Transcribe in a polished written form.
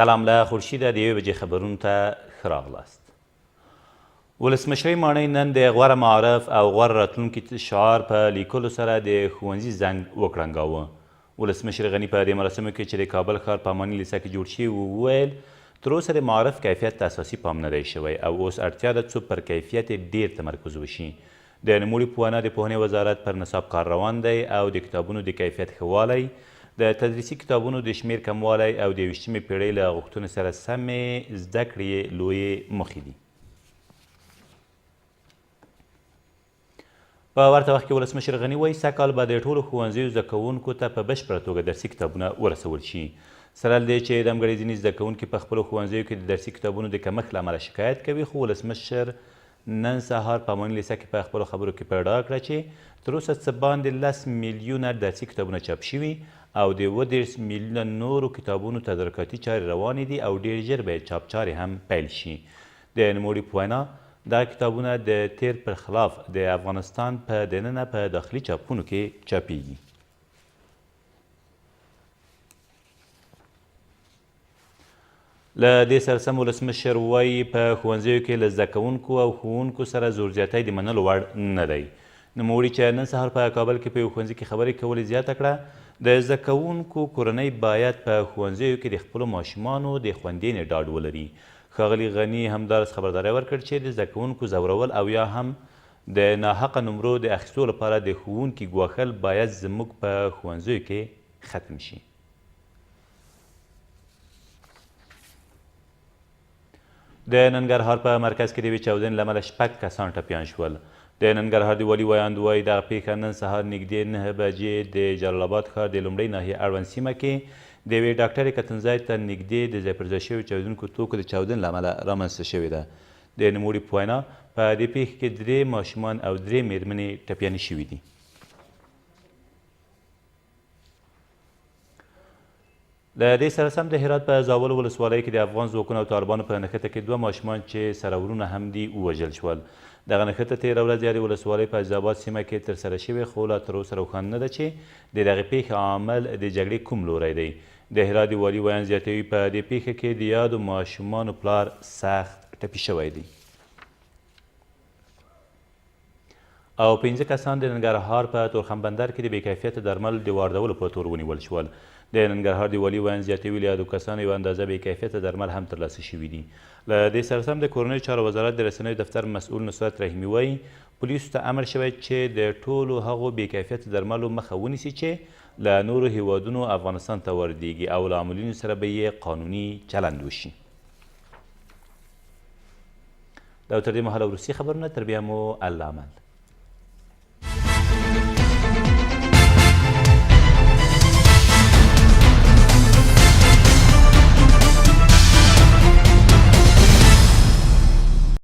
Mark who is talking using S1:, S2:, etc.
S1: سلام له خورشیده د یوې بجې خبرونو ته ښه راغلاست. ولسمشرۍ ماڼۍ نن د غوره معارف او غوره راتلونکي شعار په لیکلو سره د ښوونځي زنګ وکړنګاوه. ولسمشر غني په دې مراسمو کې چې د کابل ښار په اماني لیسه کې جوړ شوي وو، وویل، تر اوسه د معارف کیفیت ته اساسي پام نه دی شوی او اوس اړتیا ده څو پر کیفیت یې ډېر تمرکز وشي. د نوموړي په وینا، د پوهنې وزارت پر نصاب کار روان دی او د کتابونو د کیفیت ښه والی، د تدریسي کتابونو د شمېر کموالی او د یوویشتمې پېړۍ له غوښتنو سره سمې زده کړې یې لویې موخې دي. په ورته وخت کې ولسمشر غني وایي، سږ کال به د ټولو ښوونځیو زده کوونکو ته په بشپړه توګه درسي کتابونه ورسول شي. سره له دې چې دمګړۍ ځینې زده کوونکي په خپلو ښوونځیو کې د درسي کتابونو د کمښت له امله شکایت کوي، خو ولسمشر نن سهار په اماني لیسه کې په خپلو خبرو کې په ډاګه کړه چې تر اوسه څه باندې لس میلیونه درسي کتابونه چاپ شوي او د 37 میلیونه نورو کتابونو تدارکاتي چارې روانې دي او ډېر ژر به یې چاپ چارې هم پیل شي. د نوموړي په وینا، دغه کتابونه د تېر پر خلاف د افغانستان په دننه په داخلي چاپخونو کې چاپېږي. له دې سره سم ولسمشر وايي، په ښوونځیو کې له زده کوونکو او ښوونکو سره زور زیاتی د منلو وړ نه دی. نوموړي چې نن سهار په کابل کې په یو ښوونځي کې خبرې کولې زیاته کړه، د زده کوونکو کورنۍ باید په ښوونځیو کې د خپلو ماشومانو د خوندینې ډاډ ولري. ښاغلي غني همداراز خبرداری ورکړ چې د زده کوونکو ځورول او یا هم د ناحقه نمرو د اخیستو لپاره د ښوونکي ګواښل باید زموږ په ښوونځیو کې ختم شي. د ننګرهار په مرکز کې د یوې چاودنې له امله شپږ کسان ټپیان شول. د ننګرهار د والي ویاند وایي، دغه پېښه نن سهار نږدې 9 بجې د جلال اباد ښار د لومړۍ ناحیې اړوند سیمه کې د یوې ډاکټرې کتنځای ته نږدې د ځای پر ځای شویو چاودېدونکو توکو د چاودنې له امله رامنځته شوې ده. د نوموړي په وینا، په دې پېښه کې درې ماشومان او درې مېرمنې ټپیانې شوې دي. له دې سره سم د هرات په زاول ولسوالۍ کې د افغان ځواکونو او طالبانو په نښته کې دوه ماشومان چې سره ورونه هم دي ووژل شول. دغه نښته تېره ورځ یادې ولسوالۍ په عزیزآباد سیمه کې ترسره شوې خو لا تر اوسه روښانه نه ده چې د دغې پېښې عامل د جګړې کوم لوری دی. د هرات د والي ویاند زیاتوي په دې پېښه کې د یادو ماشومانو پلار سخت ټپي شوی دی. او پنځه کسان د ننګرهار په تورخم بندر کې د بې کیفیته درمل د واردولو په تور ونیول شول. د ننګرهار د والي ویاند زیاتوي، له یادو کسانو یوه اندازه بې کیفیته درمل هم ترلاسه شوي دي. له دې سره سم د کورنیو چارو وزارت د رسنیو دفتر مسؤل نصرت رحیمي وايي، پولیسو ته امر شوی چې د ټولو هغو بې کیفیته درملو مخه ونیسي چې له نورو هېوادونو افغانستان ته واردېږي او له عاملینو سره به یې قانوني چلند وشي. دا تر دې مهاله وروستي خبرونه، تر بیا مو الله مل.